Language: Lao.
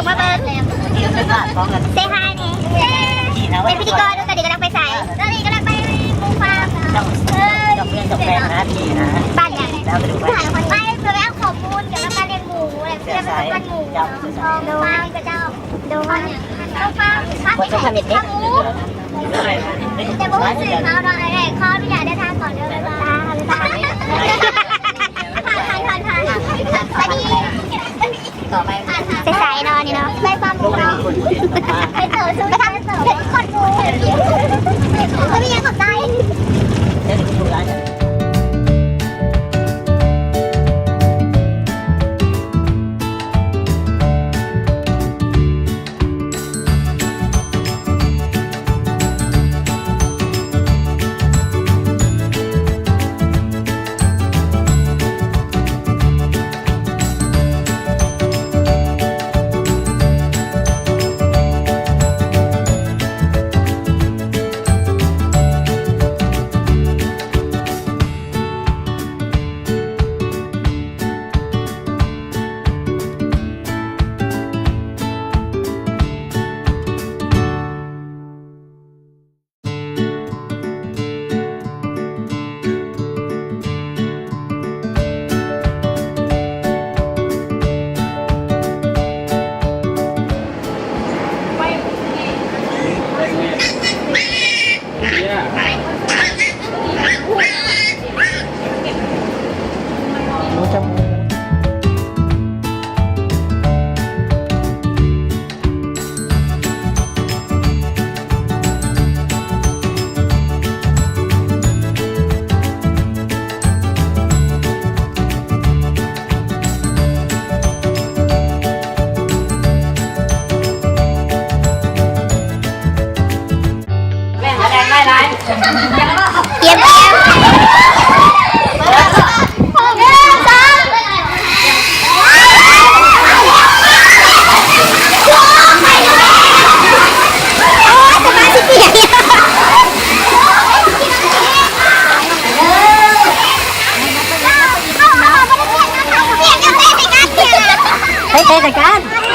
Say hi ແດ່ ເປັນພິທີກອນ ຕອນນີ້ກຳລັງໄປໃສ? ຕອນນີ້ກຳລັງໄປໝູ່ຟາມ ເຈົ້າ ເຈົ້າເພື່ອນເຈົ້າແຟນນະ ພີ່ນະ ບ້ານຫຍັງ? ໄປ ໄປແລ້ວ ຂໍ້ມູນກ່ຽວກັບການລ້ຽງໝູ ແລະ ເພື່ອນເປັນພັນໝູ ເຈົ້າ ເຈົ້າ ໂດຍ ເຈົ້າ ໂດຍ ເຈົ້າ ເຈົ້າ ເຈົ້າ ເຈົ້າ ແຕ່ບໍ່ຮູ້ຊື່ເຂົາເນາະ ເອີ ຂໍອະນຸຍາດເດີນທາງກ່ອນເດີ ບາຍບາຍ ບາຍບາຍ ຜ່ານ ຜ່ານ ຜ່ານ ຜ່ານ ສະບາຍດີ ໃສໆເນາະ ນີ້ເນາະ ໄປຟາມໝູເນາະ ໄປເຕີບ ໄປທາງເຕີບ ໄປຄອດໝູ ບໍ່ມີຫຍັງຂອບໃຈ. Hey, hey, hey, hey.